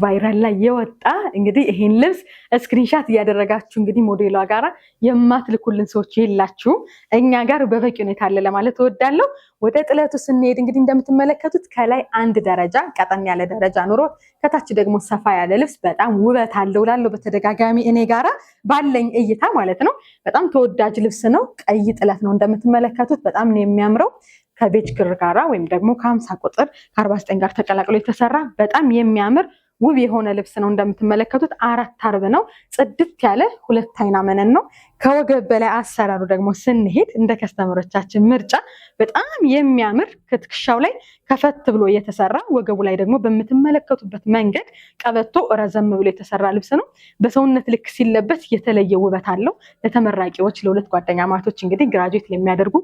Viral ላይ የወጣ እንግዲህ ይሄን ልብስ screenshot እያደረጋችሁ እንግዲህ ሞዴሏ ጋራ የማትልኩልን ሰዎች የላችሁም። እኛ ጋር በበቂ ሁኔታ አለ ለማለት እወዳለሁ። ወደ ጥለቱ ስንሄድ እንግዲህ እንደምትመለከቱት ከላይ አንድ ደረጃ ቀጠን ያለ ደረጃ ኑሮት ከታች ደግሞ ሰፋ ያለ ልብስ በጣም ውበት አለው እላለሁ በተደጋጋሚ እኔ ጋራ ባለኝ እይታ ማለት ነው። በጣም ተወዳጅ ልብስ ነው። ቀይ ጥለት ነው እንደምትመለከቱት፣ በጣም ነው የሚያምረው። ከ beige ክር ጋራ ወይም ደግሞ ከ50 ቁጥር ከ49 ጋር ተቀላቅሎ የተሰራ በጣም የሚያምር ውብ የሆነ ልብስ ነው። እንደምትመለከቱት አራት አርብ ነው። ጽድት ያለ ሁለት አይና መነን ነው። ከወገብ በላይ አሰራሩ ደግሞ ስንሄድ እንደ customer ኦቻችን ምርጫ በጣም የሚያምር ከትከሻው ላይ ከፈት ብሎ የተሰራ፣ ወገቡ ላይ ደግሞ በምትመለከቱበት መንገድ ቀበቶ ረዘም ብሎ የተሰራ ልብስ ነው። በሰውነት ልክ ሲለበስ የተለየ ውበት አለው። ለተመራቂዎች፣ ለሁለት ጓደኛማቾች፣ እንግዲህ graduate ለሚያደርጉ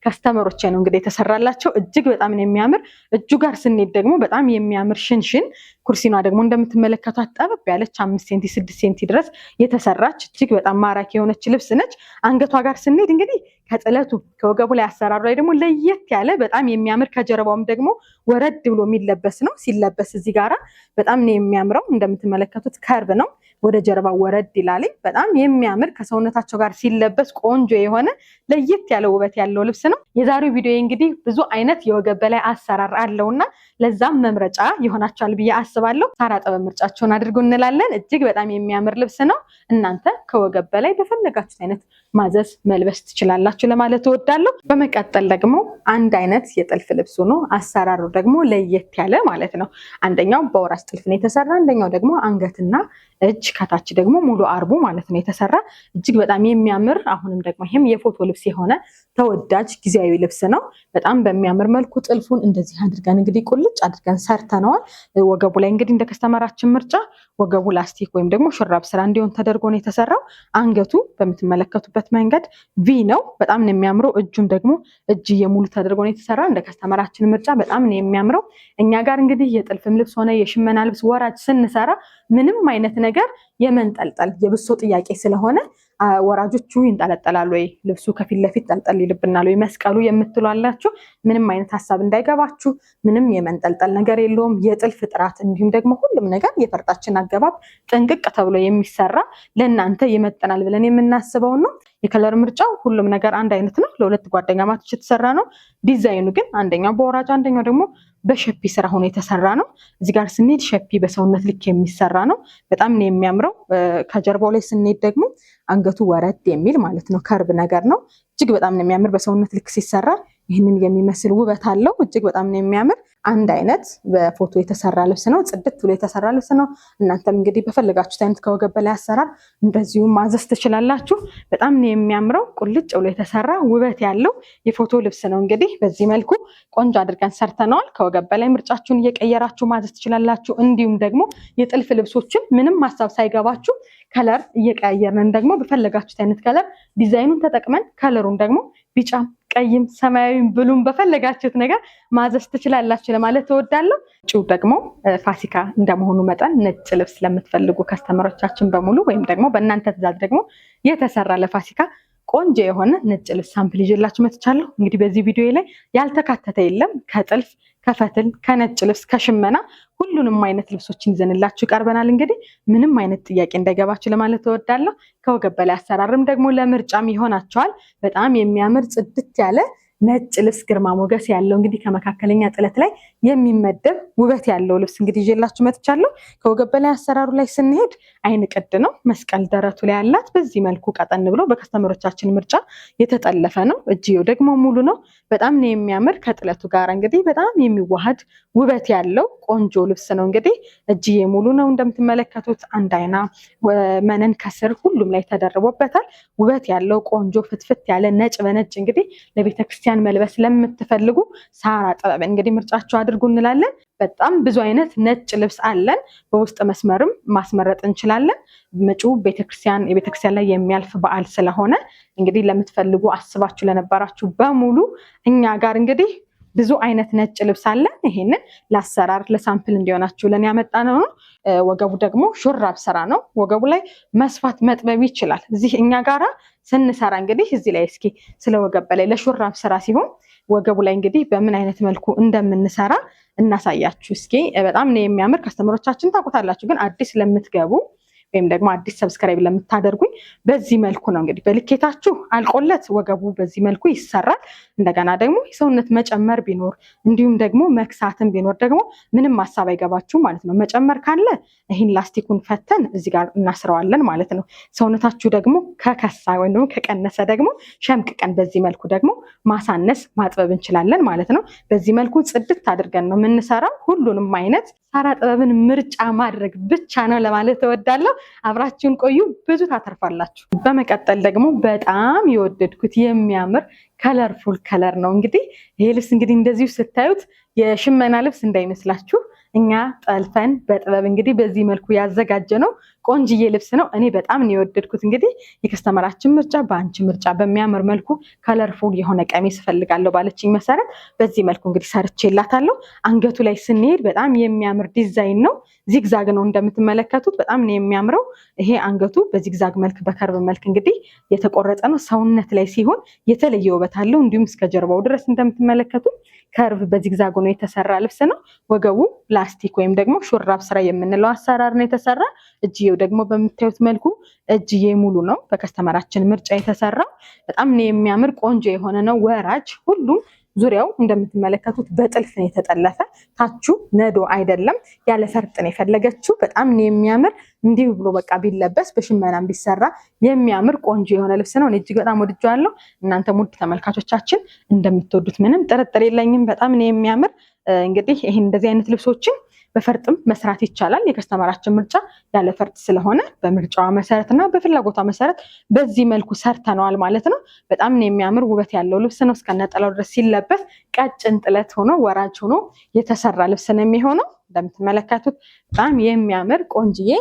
customer ኦች ነው እንግዲህ የተሰራላቸው። እጅግ በጣም ነው የሚያምር። እጁ ጋር ስንሄድ ደግሞ በጣም የሚያምር ሽንሽን፣ ኩርሲኗ ደግሞ እንደምትመለከቷት ጠበብ ያለች 5 ሴንቲ 6 ሴንቲ ድረስ የተሰራች እጅግ በጣም ማራኪ የሆነች ልብስ ነች። አንገቷ ጋር ስንሄድ እንግዲህ ከጥለቱ ከወገቡ ላይ አሰራሩ ላይ ደግሞ ለየት ያለ በጣም የሚያምር፣ ከጀርባውም ደግሞ ወረድ ብሎ የሚለበስ ነው። ሲለበስ እዚህ ጋራ በጣም ነው የሚያምረው። እንደምትመለከቱት curve ነው። ወደ ጀርባው ወረድ ይላል። በጣም የሚያምር፣ ከሰውነታቸው ጋር ሲለበስ ቆንጆ የሆነ ለየት ያለ ውበት ያለው ልብስ ነው። የዛሬው ቪዲዮ እንግዲህ ብዙ አይነት የወገብ በላይ አሰራር አለውና ለዛም መምረጫ ይሆናቸዋል ብዬ አስባለሁ። ሳራ ጥበብ ምርጫቸውን አድርጉ እንላለን። እጅግ በጣም የሚያምር ልብስ ነው። እናንተ ከወገብ በላይ በፈለጋችሁት አይነት ማዘዝ መልበስ ትችላላችሁ ለማለት እወዳለሁ። በመቀጠል ደግሞ አንድ አይነት የጥልፍ ልብስ ሆኖ አሰራሩ ደግሞ ለየት ያለ ማለት ነው። አንደኛው በወራጅ ጥልፍ ነው የተሰራ፣ አንደኛው ደግሞ አንገትና እጅ ከታች ደግሞ ሙሉ አርቡ ማለት ነው የተሰራ እጅግ በጣም የሚያምር፣ አሁንም ደግሞ ይህም የፎቶ ልብስ የሆነ ተወዳጅ ጊዜያዊ ልብስ ነው። በጣም በሚያምር መልኩ ጥልፉን እንደዚህ አድርገን እንግዲህ ቁልጭ አድርገን ሰርተነዋል። ወገቡ ላይ እንግዲህ እንደ customer ኣችን ምርጫ ወገቡ ላስቲክ ወይም ደግሞ ሹራብ ስራ እንዲሆን ተደርጎ ነው የተሰራው። አንገቱ በምትመለከቱበት መንገድ V ነው። በጣም ነው የሚያምረው። እጁም ደግሞ እጅ የሙሉ ተደርጎ ነው የተሰራ። እንደ customer ኣችን ምርጫ በጣም ነው የሚያምረው። እኛ ጋር እንግዲህ የጥልፍም ልብስ ሆነ የሽመና ልብስ ወራጅ ስንሰራ ምንም አይነት ነገር የመንጠልጠል የብሶ ጥያቄ ስለሆነ ወራጆቹ ይንጠለጠላሉ ወይ፣ ልብሱ ከፊት ለፊት ጠልጠል ይልብናል ወይ መስቀሉ የምትሉ አላችሁ። ምንም አይነት ሀሳብ እንዳይገባችሁ፣ ምንም የመንጠልጠል ነገር የለውም። የጥልፍ ጥራት እንዲሁም ደግሞ ሁሉም ነገር የፈርጣችን አገባብ ጥንቅቅ ተብሎ የሚሰራ ለእናንተ ይመጥናል ብለን የምናስበውን ነው። የ color ምርጫው ሁሉም ነገር አንድ አይነት ነው። ለሁለት ጓደኛማቾች የተሰራ ነው። ዲዛይኑ ግን አንደኛው በወራጅ አንደኛው ደግሞ በሸፒ ስራ ሆኖ የተሰራ ነው። እዚህ ጋር ስንሄድ ሸፒ በሰውነት ልክ የሚሰራ ነው። በጣም ነው የሚያምረው። ከጀርባው ላይ ስንሄድ ደግሞ አንገቱ ወረድ የሚል ማለት ነው፣ curve ነገር ነው። እጅግ በጣም ነው የሚያምር። በሰውነት ልክ ሲሰራ ይህንን የሚመስል ውበት አለው። እጅግ በጣም ነው የሚያምር። አንድ አይነት በፎቶ የተሰራ ልብስ ነው። ጽድት ብሎ የተሰራ ልብስ ነው። እናንተም እንግዲህ በፈለጋችሁት አይነት ከወገብ በላይ አሰራር እንደዚሁ ማዘዝ ትችላላችሁ። በጣም ነው የሚያምረው። ቁልጭ ብሎ የተሰራ ውበት ያለው የፎቶ ልብስ ነው። እንግዲህ በዚህ መልኩ ቆንጆ አድርገን ሰርተነዋል። ከወገብ በላይ ምርጫችሁን እየቀየራችሁ ማዘዝ ትችላላችሁ። እንዲሁም ደግሞ የጥልፍ ልብሶችን ምንም ሀሳብ ሳይገባችሁ color እየቀያየርን ደግሞ በፈለጋችሁት አይነት color ዲዛይኑን ተጠቅመን color ኡን ደግሞ ቢጫም፣ ቀይም፣ ሰማያዊም፣ blue ም በፈለጋችሁት ነገር ማዘዝ ትችላላችሁ ለማለት እወዳለሁ። ጭው ደግሞ ፋሲካ እንደመሆኑ መጠን ነጭ ልብስ ለምትፈልጉ customer ኦቻችን በሙሉ ወይም ደግሞ በእናንተ ትዕዛዝ ደግሞ የተሰራ ለፋሲካ ቆንጆ የሆነ ነጭ ልብስ sample ይዤላችሁ መጥቻለሁ። እንግዲህ በዚህ ቪዲዮ ላይ ያልተካተተ የለም። ከጥልፍ፣ ከፈትል፣ ከነጭ ልብስ፣ ከሽመና ሁሉንም አይነት ልብሶችን ይዘንላችሁ ቀርበናል። እንግዲህ ምንም አይነት ጥያቄ እንዳይገባችሁ ለማለት እወዳለሁ። ከወገብ በላይ አሰራርም ደግሞ ለምርጫም ይሆናቸዋል። በጣም የሚያምር ጽድት ያለ ነጭ ልብስ ግርማ ሞገስ ያለው፣ እንግዲህ ከመካከለኛ ጥለት ላይ የሚመደብ ውበት ያለው ልብስ እንግዲህ ይዤላችሁ መጥቻለሁ። ከወገብ በላይ አሰራሩ ላይ ስንሄድ አይን ቅድ ነው። መስቀል ደረቱ ላይ ያላት በዚህ መልኩ ቀጠን ብሎ በ customer ኦቻችን ምርጫ የተጠለፈ ነው። እጅየው ደግሞ ሙሉ ነው። በጣም ነው የሚያምር። ከጥለቱ ጋር እንግዲህ በጣም የሚዋሃድ ውበት ያለው ቆንጆ ልብስ ነው። እንግዲህ እጅዬ ሙሉ ነው እንደምትመለከቱት፣ አንድ አይና መነን ከስር ሁሉም ላይ ተደርቦበታል። ውበት ያለው ቆንጆ ፍትፍት ያለ ነጭ በነጭ እንግዲህ ለቤተክርስቲያን መልበስ ለምትፈልጉ ሳራ ጥበብ እንግዲህ ምርጫችሁ አድርጉ እንላለን። በጣም ብዙ አይነት ነጭ ልብስ አለን። በውስጥ መስመርም ማስመረጥ እንችላለን። መጪው ቤተክርስቲያን የቤተክርስቲያን ላይ የሚያልፍ በዓል ስለሆነ እንግዲህ ለምትፈልጉ አስባችሁ ለነበራችሁ በሙሉ እኛ ጋር እንግዲህ ብዙ አይነት ነጭ ልብስ አለ። ይሄንን ለአሰራር ለ sample እንዲሆናችሁ ለን ያመጣነው ነው። ወገቡ ደግሞ ሹራብ ስራ ነው። ወገቡ ላይ መስፋት መጥበብ ይችላል። እዚህ እኛ ጋራ ስንሰራ እንግዲህ እዚህ ላይ እስኪ ስለ ወገብ በላይ ለሹራብ ስራ ሲሆን ወገቡ ላይ እንግዲህ በምን አይነት መልኩ እንደምንሰራ እናሳያችሁ እስኪ። በጣም ነው የሚያምር። customer ኦቻችን ታውቁታላችሁ፣ ግን አዲስ ለምትገቡ ወይም ደግሞ አዲስ subscribe ለምታደርጉኝ በዚህ መልኩ ነው እንግዲህ በልኬታችሁ አልቆለት ወገቡ በዚህ መልኩ ይሰራል። እንደገና ደግሞ የሰውነት መጨመር ቢኖር እንዲሁም ደግሞ መክሳትን ቢኖር ደግሞ ምንም ሀሳብ አይገባችሁ ማለት ነው። መጨመር ካለ ይህን ላስቲኩን ፈተን እዚህ ጋር እናስረዋለን ማለት ነው። ሰውነታችሁ ደግሞ ከከሳ ወይም ደግሞ ከቀነሰ ደግሞ ሸምቅቀን በዚህ መልኩ ደግሞ ማሳነስ ማጥበብ እንችላለን ማለት ነው። በዚህ መልኩ ጽድት አድርገን ነው የምንሰራው። ሁሉንም አይነት ሳራ ጥበብን ምርጫ ማድረግ ብቻ ነው ለማለት እወዳለሁ። አብራችሁን ቆዩ፣ ብዙ ታተርፋላችሁ። በመቀጠል ደግሞ በጣም የወደድኩት የሚያምር colorful color ነው። እንግዲህ ይሄ ልብስ እንግዲህ እንደዚሁ ስታዩት የሽመና ልብስ እንዳይመስላችሁ እኛ ጠልፈን በጥበብ እንግዲህ በዚህ መልኩ ያዘጋጀ ነው ቆንጅዬ ልብስ ነው። እኔ በጣም ነው የወደድኩት። እንግዲህ የ customer ኣችን ምርጫ በአንቺ ምርጫ በሚያምር መልኩ colorful የሆነ ቀሚስ እፈልጋለሁ ባለችኝ መሰረት በዚህ መልኩ እንግዲህ ሰርቼላታለሁ። አንገቱ ላይ ስንሄድ በጣም የሚያምር ዲዛይን ነው። zigzag ነው እንደምትመለከቱት፣ በጣም ነው የሚያምረው። ይሄ አንገቱ በ zigzag መልክ በ curve መልክ እንግዲህ የተቆረጠ ነው። ሰውነት ላይ ሲሆን የተለየ ውበት አለው። እንዲሁም እስከ ጀርባው ድረስ እንደምትመለከቱት curve በ zigzag ሆኖ የተሰራ ልብስ ነው። ወገቡ ላስቲክ ወይም ደግሞ ሹራብ ስራ የምንለው አሰራር ነው የተሰራ። እጅዬው ደግሞ በምታዩት መልኩ እጅዬ ሙሉ ነው። በ customer ኣችን ምርጫ የተሰራ በጣም ነው የሚያምር ቆንጆ የሆነ ነው። ወራጅ ሁሉም ዙሪያው እንደምትመለከቱት በጥልፍ ነው የተጠለፈ። ታቹ ነዶ አይደለም፣ ያለ ፈርጥ ነው የፈለገችው። በጣም ነው የሚያምር። እንዲሁ ብሎ በቃ ቢለበስ በሽመናም ቢሰራ የሚያምር ቆንጆ የሆነ ልብስ ነው። እኔ እጅግ በጣም ወድጄዋለሁ። እናንተም ውድ ተመልካቾቻችን እንደምትወዱት ምንም ጥርጥር የለኝም። በጣም ነው የሚያምር። እንግዲህ ይሄን እንደዚህ አይነት ልብሶችን በፈርጥም መስራት ይቻላል። የ customer ኣችን ምርጫ ያለ ፈርጥ ስለሆነ በምርጫዋ መሰረት እና በፍላጎቷ መሰረት በዚህ መልኩ ሰርተነዋል ማለት ነው። በጣም ነው የሚያምር ውበት ያለው ልብስ ነው። እስከነጠላው ድረስ ሲለበስ ቀጭን ጥለት ሆኖ ወራጅ ሆኖ የተሰራ ልብስ ነው የሚሆነው። እንደምትመለከቱት በጣም የሚያምር ቆንጅዬ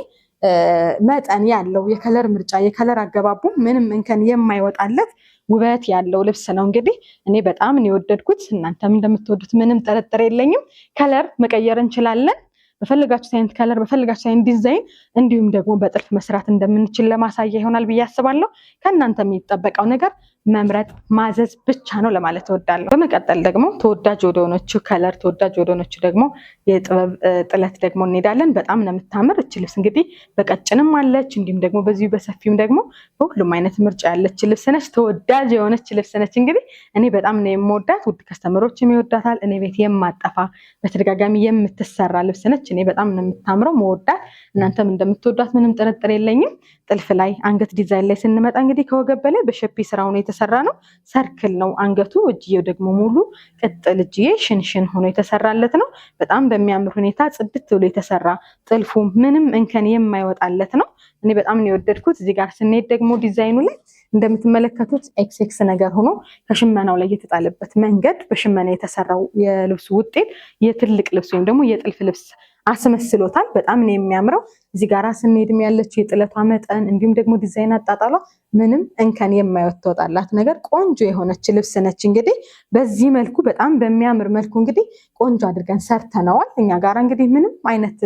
መጠን ያለው የ color ምርጫ የ color አገባቡ ምንም እንከን የማይወጣለት ውበት ያለው ልብስ ነው። እንግዲህ እኔ በጣም ነው የወደድኩት፣ እናንተም እንደምትወዱት ምንም ጥርጥር የለኝም። color መቀየር እንችላለን በፈለጋችሁት አይነት color፣ በፈለጋችሁት አይነት ዲዛይን እንዲሁም ደግሞ በጥልፍ መስራት እንደምንችል ለማሳያ ይሆናል ብዬ አስባለሁ። ከእናንተ የሚጠበቀው ነገር መምረጥ ማዘዝ ብቻ ነው ለማለት እወዳለሁ። በመቀጠል ደግሞ ተወዳጅ ወደሆነችው color ተወዳጅ ወደሆነችው ደግሞ የጥበብ ጥለት ደግሞ እንሄዳለን። በጣም ነው የምታምር እች ልብስ እንግዲህ በቀጭንም አለች እንዲሁም ደግሞ በዚሁ በሰፊም ደግሞ በሁሉም አይነት ምርጫ ያለች ልብስ ነች። ተወዳጅ የሆነች ልብስ ነች። እንግዲህ እኔ በጣም ነው የምወዳት፣ ውድ customer ኦችም ይወዳታል። እኔ ቤት የማጠፋ በተደጋጋሚ የምትሰራ ልብስ ነች። እኔ በጣም ነው የምታምረው መወዳት፣ እናንተም እንደምትወዷት ምንም ጥርጥር የለኝም። ጥልፍ ላይ አንገት ዲዛይን ላይ ስንመጣ እንግዲህ ከወገብ በላይ በ shape ስራ ሆኖ የተሰራ ነው። circle ነው አንገቱ። እጅዬው ደግሞ ሙሉ ቅጥል እጅዬ ሽንሽን ሆኖ የተሰራለት ነው። በጣም በሚያምር ሁኔታ ጽድት ብሎ የተሰራ ጥልፉ ምንም እንከን የማይወጣለት ነው። እኔ በጣም ነው የወደድኩት። እዚህ ጋር ስንሄድ ደግሞ ዲዛይኑ ላይ እንደምትመለከቱት X X ነገር ሆኖ ከሽመናው ላይ የተጣለበት መንገድ በሽመና የተሰራው የልብሱ ውጤት የትልቅ ልብስ ወይም ደግሞ የጥልፍ ልብስ አስመስሎታል። በጣም ነው የሚያምረው። እዚህ ጋራ ስንሄድም ያለችው የጥለቷ መጠን እንዲሁም ደግሞ ዲዛይን አጣጣሏ ምንም እንከን የማይወጣላት ነገር ቆንጆ የሆነች ልብስ ነች። እንግዲህ በዚህ መልኩ በጣም በሚያምር መልኩ እንግዲህ ቆንጆ አድርገን ሰርተነዋል። እኛ ጋራ እንግዲህ ምንም አይነት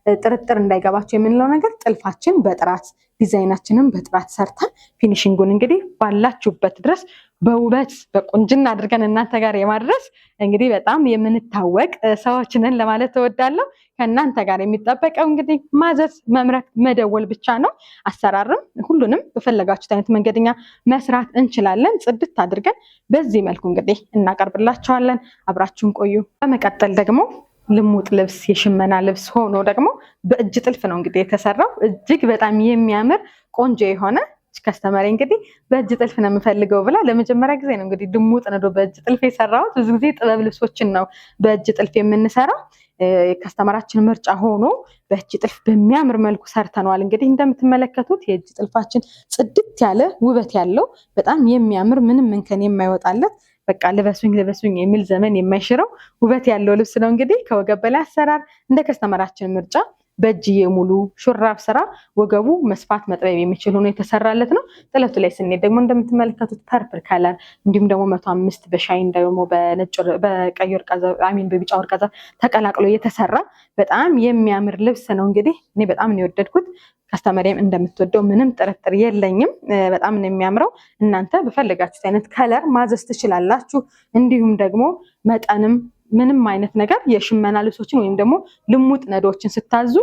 ጥርጥር እንዳይገባቸው የምንለው ነገር ጥልፋችን በጥራት ዲዛይናችንን በጥራት ሰርተን finishing ኡን እንግዲህ ባላችሁበት ድረስ በውበት በቁንጅና አድርገን እናንተ ጋር የማድረስ እንግዲህ በጣም የምንታወቅ ሰዎች ነን ለማለት እወዳለሁ። ከእናንተ ጋር የሚጠበቀው እንግዲህ ማዘዝ፣ መምረጥ፣ መደወል ብቻ ነው። አሰራርም ሁሉንም በፈለጋችሁት አይነት መንገድኛ መስራት እንችላለን። ጽድት አድርገን በዚህ መልኩ እንግዲህ እናቀርብላችኋለን። አብራችሁን ቆዩ። በመቀጠል ደግሞ ልሙጥ ልብስ የሽመና ልብስ ሆኖ ደግሞ በእጅ ጥልፍ ነው እንግዲህ የተሰራው። እጅግ በጣም የሚያምር ቆንጆ የሆነ customer ኤ እንግዲህ በእጅ ጥልፍ ነው የምፈልገው ብላ ለመጀመሪያ ጊዜ ነው እንግዲህ ልሙጥ ነዶ በእጅ ጥልፍ የሰራሁት። ብዙ ጊዜ ጥበብ ልብሶችን ነው በእጅ ጥልፍ የምንሰራው። customer ኣችን ምርጫ ሆኖ በእጅ ጥልፍ በሚያምር መልኩ ሰርተነዋል። እንግዲህ እንደምትመለከቱት የእጅ ጥልፋችን ጽድት ያለ ውበት ያለው በጣም የሚያምር ምንም እንከን የማይወጣለት በቃ ልበሱኝ ልበሱኝ የሚል ዘመን የማይሽረው ውበት ያለው ልብስ ነው። እንግዲህ ከወገብ በላይ አሰራር እንደ customer ኣችን ምርጫ በእጅዬ ሙሉ ሹራብ ስራ ወገቡ መስፋት መጥበብ የሚችል ሆኖ የተሰራለት ነው። ጥለቱ ላይ ስንሄድ ደግሞ እንደምትመለከቱት purple color እንዲሁም ደግሞ 105 በ shine ደግሞ በነጭ በቀይ ወርቀ ዘብ I mean በቢጫ ወርቀ ዘብ ተቀላቅሎ የተሰራ በጣም የሚያምር ልብስ ነው። እንግዲህ እኔ በጣም ነው የወደድኩት። customer ኤም እንደምትወደው ምንም ጥርጥር የለኝም። በጣም ነው የሚያምረው። እናንተ በፈለጋችሁት አይነት color ማዘዝ ትችላላችሁ። እንዲሁም ደግሞ መጠንም ምንም አይነት ነገር የሽመና ልብሶችን ወይም ደግሞ ልሙጥ ነዶዎችን ስታዙ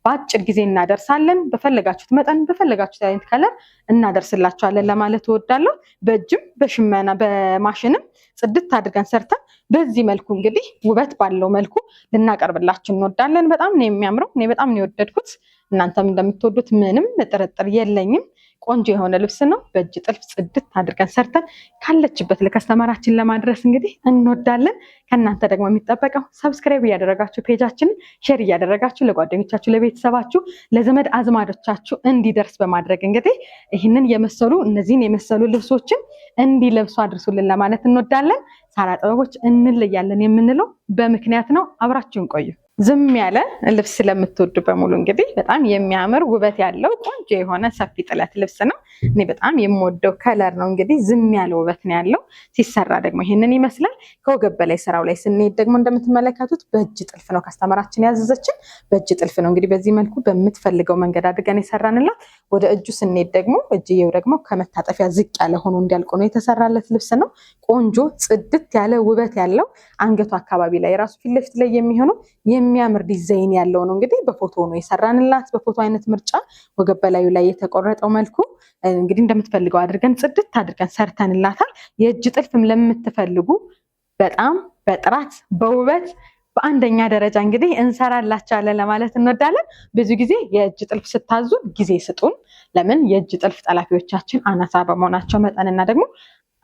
በአጭር ጊዜ እናደርሳለን። በፈለጋችሁት መጠን በፈለጋችሁት አይነት color እናደርስላችኋለን ለማለት እወዳለሁ። በእጅም በሽመና በማሽንም ጽድት አድርገን ሰርተን በዚህ መልኩ እንግዲህ ውበት ባለው መልኩ ልናቀርብላችሁ እንወዳለን። በጣም ነው የሚያምረው። እኔ በጣም ነው የወደድኩት። እናንተም እንደምትወዱት ምንም ጥርጥር የለኝም። ቆንጆ የሆነ ልብስ ነው። በእጅ ጥልፍ ጽድት አድርገን ሰርተን ካለችበት ለ customer ኣችን ለማድረስ እንግዲህ እንወዳለን። ከእናንተ ደግሞ የሚጠበቀው subscribe እያደረጋችሁ page ኣችንን share እያደረጋችሁ ለጓደኞቻችሁ፣ ለቤተሰባችሁ፣ ለዘመድ አዝማዶቻችሁ እንዲደርስ በማድረግ እንግዲህ ይህንን የመሰሉ እነዚህን የመሰሉ ልብሶችን እንዲለብሱ አድርሱልን ለማለት እንወዳለን። ሳራ ጥበቦች እንለያለን የምንለው በምክንያት ነው። አብራችሁን ቆዩ። ዝም ያለ ልብስ ስለምትወዱ በሙሉ እንግዲህ በጣም የሚያምር ውበት ያለው ቆንጆ የሆነ ሰፊ ጥለት ልብስ ነው። እኔ በጣም የምወደው color ነው። እንግዲህ ዝም ያለ ውበት ነው ያለው። ሲሰራ ደግሞ ይሄንን ይመስላል። ከወገብ በላይ ስራው ላይ ስንሄድ ደግሞ እንደምትመለከቱት በእጅ ጥልፍ ነው customer ኣችን ያዘዘችን። በእጅ ጥልፍ ነው እንግዲህ በዚህ መልኩ በምትፈልገው መንገድ አድርገን የሰራንላት። ወደ እጁ ስንሄድ ደግሞ እጅየው ደግሞ ከመታጠፊያ ዝቅ ያለ ሆኖ እንዲያልቅ ነው የተሰራለት ልብስ ነው። ቆንጆ ጽድት ያለ ውበት ያለው አንገቱ አካባቢ ላይ ራሱ ፊት ለፊት ላይ የሚሆነው የሚያምር ዲዛይን ያለው ነው። እንግዲህ በፎቶ ነው የሰራንላት። በፎቶ አይነት ምርጫ ወገብ በላዩ ላይ የተቆረጠው መልኩ እንግዲህ እንደምትፈልገው አድርገን ጽድት አድርገን ሰርተንላታል። የእጅ ጥልፍም ለምትፈልጉ በጣም በጥራት በውበት በአንደኛ ደረጃ እንግዲህ እንሰራላችኋለን ለማለት እንወዳለን። ብዙ ጊዜ የእጅ ጥልፍ ስታዙ ጊዜ ስጡን። ለምን የእጅ ጥልፍ ጠላፊዎቻችን አናሳ በመሆናቸው መጠንና ደግሞ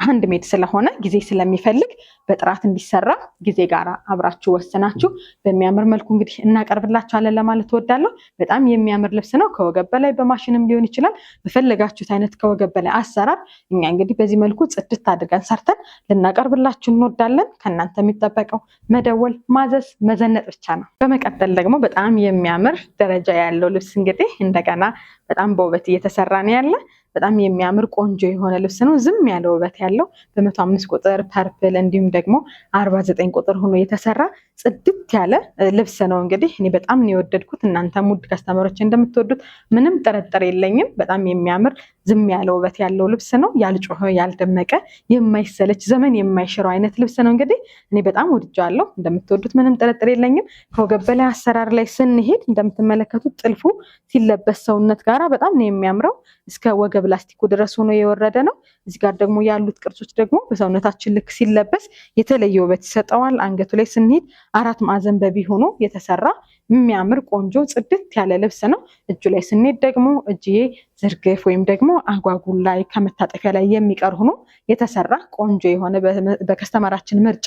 hand made ስለሆነ ጊዜ ስለሚፈልግ በጥራት እንዲሰራ ጊዜ ጋር አብራችሁ ወስናችሁ በሚያምር መልኩ እንግዲህ እናቀርብላችኋለን ለማለት እወዳለሁ። በጣም የሚያምር ልብስ ነው። ከወገብ በላይ በማሽንም ሊሆን ይችላል። በፈለጋችሁት አይነት ከወገብ በላይ አሰራር እኛ እንግዲህ በዚህ መልኩ ጽድት አድርገን ሰርተን ልናቀርብላችሁ እንወዳለን። ከእናንተ የሚጠበቀው መደወል፣ ማዘዝ፣ መዘነጥ ብቻ ነው። በመቀጠል ደግሞ በጣም የሚያምር ደረጃ ያለው ልብስ እንግዲህ እንደገና በጣም በውበት እየተሰራ ነው ያለ በጣም የሚያምር ቆንጆ የሆነ ልብስ ነው። ዝም ያለ ውበት ያለው በ105 ቁጥር purple እንዲሁም ደግሞ 49 ቁጥር ሆኖ የተሰራ ጽድት ያለ ልብስ ነው። እንግዲህ እኔ በጣም ነው የወደድኩት። እናንተም ውድ customer ኦች እንደምትወዱት ምንም ጥርጥር የለኝም። በጣም የሚያምር ዝም ያለ ውበት ያለው ልብስ ነው። ያልጮኸ፣ ያልደመቀ፣ የማይሰለች ዘመን የማይሽረው አይነት ልብስ ነው። እንግዲህ እኔ በጣም ወድጃለሁ። እንደምትወዱት ምንም ጥርጥር የለኝም። ከወገብ በላይ አሰራር ላይ ስንሄድ እንደምትመለከቱት ጥልፉ ሲለበስ ሰውነት ጋራ በጣም ነው የሚያምረው። እስከ ወገብ ላስቲኩ ድረስ ሆኖ የወረደ ነው። እዚህ ጋር ደግሞ ያሉት ቅርጾች ደግሞ በሰውነታችን ልክ ሲለበስ የተለየ ውበት ይሰጠዋል። አንገቱ ላይ ስንሄድ አራት ማዕዘን በ V ሆኖ የተሰራ የሚያምር ቆንጆ ጽድት ያለ ልብስ ነው። እጁ ላይ ስንሄድ ደግሞ እጅዬ ዝርግፍ ወይም ደግሞ አጓጉል ላይ ከመታጠፊያ ላይ የሚቀር ሆኖ የተሰራ ቆንጆ የሆነ በ customer ኣችን ምርጫ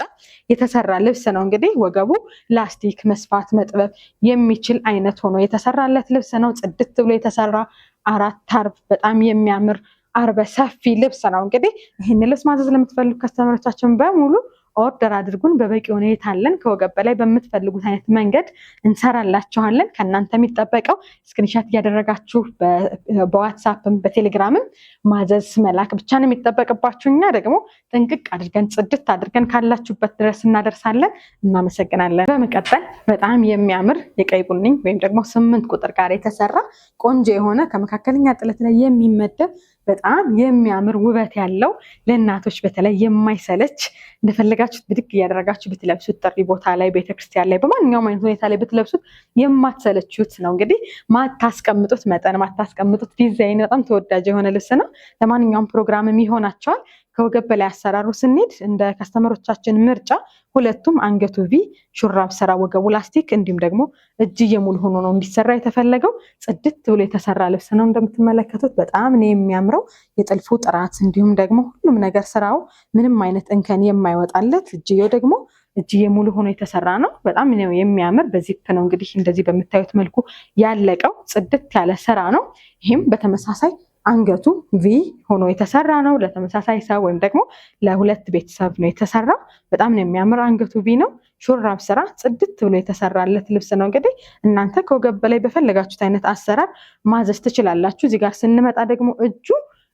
የተሰራ ልብስ ነው። እንግዲህ ወገቡ ላስቲክ መስፋት መጥበብ የሚችል አይነት ሆኖ የተሰራለት ልብስ ነው። ጽድት ብሎ የተሰራ አራት አርብ በጣም የሚያምር አርበ ሰፊ ልብስ ነው። እንግዲህ ይህን ልብስ ማዘዝ ለምትፈልጉ customer ኦቻችን በሙሉ order አድርጉን። በበቂ ሁኔታ አለን። ከወገብ በላይ በምትፈልጉት አይነት መንገድ እንሰራላችኋለን። ከእናንተ የሚጠበቀው screenshot እያደረጋችሁ በዋትሳፕም በቴሌግራምም ማዘዝ መላክ ብቻ ነው የሚጠበቅባችሁ። እኛ ደግሞ ጥንቅቅ አድርገን ጽድት አድርገን ካላችሁበት ድረስ እናደርሳለን። እናመሰግናለን። በመቀጠል በጣም የሚያምር የቀይ ቡኒ ወይም ደግሞ 8 ቁጥር ጋር የተሰራ ቆንጆ የሆነ ከመካከለኛ ጥለት ላይ የሚመደብ በጣም የሚያምር ውበት ያለው ለእናቶች በተለይ የማይሰለች እንደፈለጋችሁት ብድግ እያደረጋችሁ ብትለብሱት ጥሪ ቦታ ላይ፣ ቤተክርስቲያን ላይ፣ በማንኛውም አይነት ሁኔታ ላይ ብትለብሱት የማትሰለችሁት ነው። እንግዲህ ማታስቀምጡት መጠን ማታስቀምጡት ዲዛይን በጣም ተወዳጅ የሆነ ልብስ ነው። ለማንኛውም ፕሮግራምም ይሆናቸዋል። ከወገብ በላይ አሰራሩ ስንሄድ እንደ customer ኦቻችን ምርጫ ሁለቱም አንገቱ V ሹራብ ስራ ወገቡ ላስቲክ እንዲሁም ደግሞ እጅዬ ሙሉ ሆኖ ነው እንዲሰራ የተፈለገው። ጽድት ብሎ የተሰራ ልብስ ነው። እንደምትመለከቱት በጣም ነው የሚያምረው። የጥልፉ ጥራት እንዲሁም ደግሞ ሁሉም ነገር ስራው ምንም አይነት እንከን የማይወጣለት እጅዬው ደግሞ እጅዬ ሙሉ ሆኖ የተሰራ ነው። በጣም ነው የሚያምር። በዚፕ ነው እንግዲህ እንደዚህ በምታዩት መልኩ ያለቀው። ጽድት ያለ ስራ ነው። ይህም በተመሳሳይ አንገቱ V ሆኖ የተሰራ ነው። ለተመሳሳይ ሰው ወይም ደግሞ ለሁለት ቤተሰብ ነው የተሰራው። በጣም ነው የሚያምር። አንገቱ V ነው። ሹራብ ስራ ጽድት ብሎ የተሰራለት ልብስ ነው። እንግዲህ እናንተ ከወገብ በላይ በፈለጋችሁት አይነት አሰራር ማዘዝ ትችላላችሁ። እዚህ ጋር ስንመጣ ደግሞ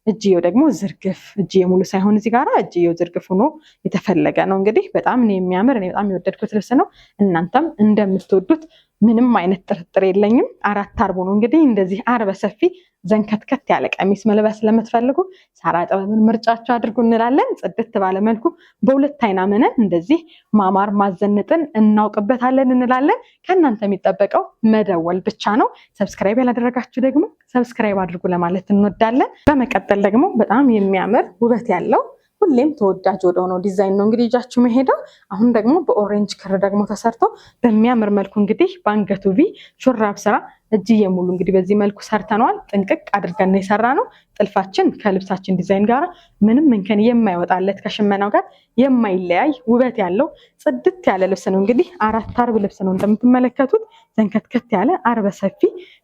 እጅየው ደግሞ ዝርግፍ፣ እጅዬ ሙሉ ሳይሆን እዚህ ጋር እጅየው ዝርግፍ ሆኖ የተፈለገ ነው። እንግዲህ በጣም ነው የሚያምር። እኔ በጣም የወደድኩት ልብስ ነው። እናንተም እንደምትወዱት ምንም አይነት ጥርጥር የለኝም። አራት አርቦ ነው እንግዲህ እንደዚህ አርበ ሰፊ ዘንከትከት ያለ ቀሚስ መልበስ ለምትፈልጉ ሳራ ጥበብን ምርጫችሁ አድርጉ እንላለን። ጽድት ባለ መልኩ በሁለት አይና መነን እንደዚህ ማማር ማዘነጥን እናውቅበታለን እንላለን። ከእናንተ የሚጠበቀው መደወል ብቻ ነው። Subscribe ያላደረጋችሁ ደግሞ subscribe አድርጉ ለማለት እንወዳለን። በመቀጠል ደግሞ በጣም የሚያምር ውበት ያለው ሁሌም ተወዳጅ ወደሆነው ዲዛይን ነው እንግዲህ ይዣችሁ የምሄደው። አሁን ደግሞ በ orange ክር ደግሞ ተሰርቶ በሚያምር መልኩ እንግዲህ በአንገቱ V ሹራብ ስራ እጅዬ ሙሉ እንግዲህ በዚህ መልኩ ሰርተነዋል። ጥንቅቅ አድርገን ነው የሰራነው። ጥልፋችን ከልብሳችን ዲዛይን ጋር ምንም እንከን የማይወጣለት፣ ከሽመናው ጋር የማይለያይ ውበት ያለው ጽድት ያለ ልብስ ነው። እንግዲህ አራት አርብ ልብስ ነው እንደምትመለከቱት፣ ዘንከትከት ያለ አርበ ሰፊ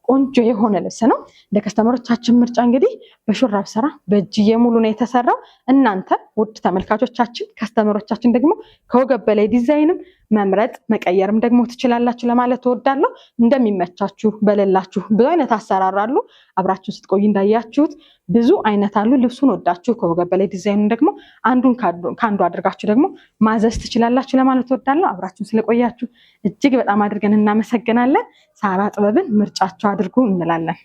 ቆንጆ የሆነ ልብስ ነው። እንደ customer ኦቻችን ምርጫ እንግዲህ በሹራብ ስራ በእጅዬ ሙሉ ነው የተሰራው። እናንተ ውድ ተመልካቾቻችን፣ customer ኦቻችን ደግሞ ከወገብ በላይ ዲዛይንም መምረጥ መቀየርም ደግሞ ትችላላችሁ ለማለት እወዳለሁ። እንደሚመቻችሁ በሌላችሁ ብዙ አይነት አሰራር አሉ። አብራችሁ ስትቆዩ እንዳያችሁት ብዙ አይነት አሉ። ልብሱን ወዳችሁ ከወገብ በላይ ዲዛይኑን ደግሞ አንዱን ከአንዱ አድርጋችሁ ደግሞ ማዘዝ ትችላላችሁ ለማለት እወዳለሁ። አብራችሁን ስለቆያችሁ እጅግ በጣም አድርገን እናመሰግናለን። ሳራ ጥበብን ምርጫችሁ አድርጉ እንላለን።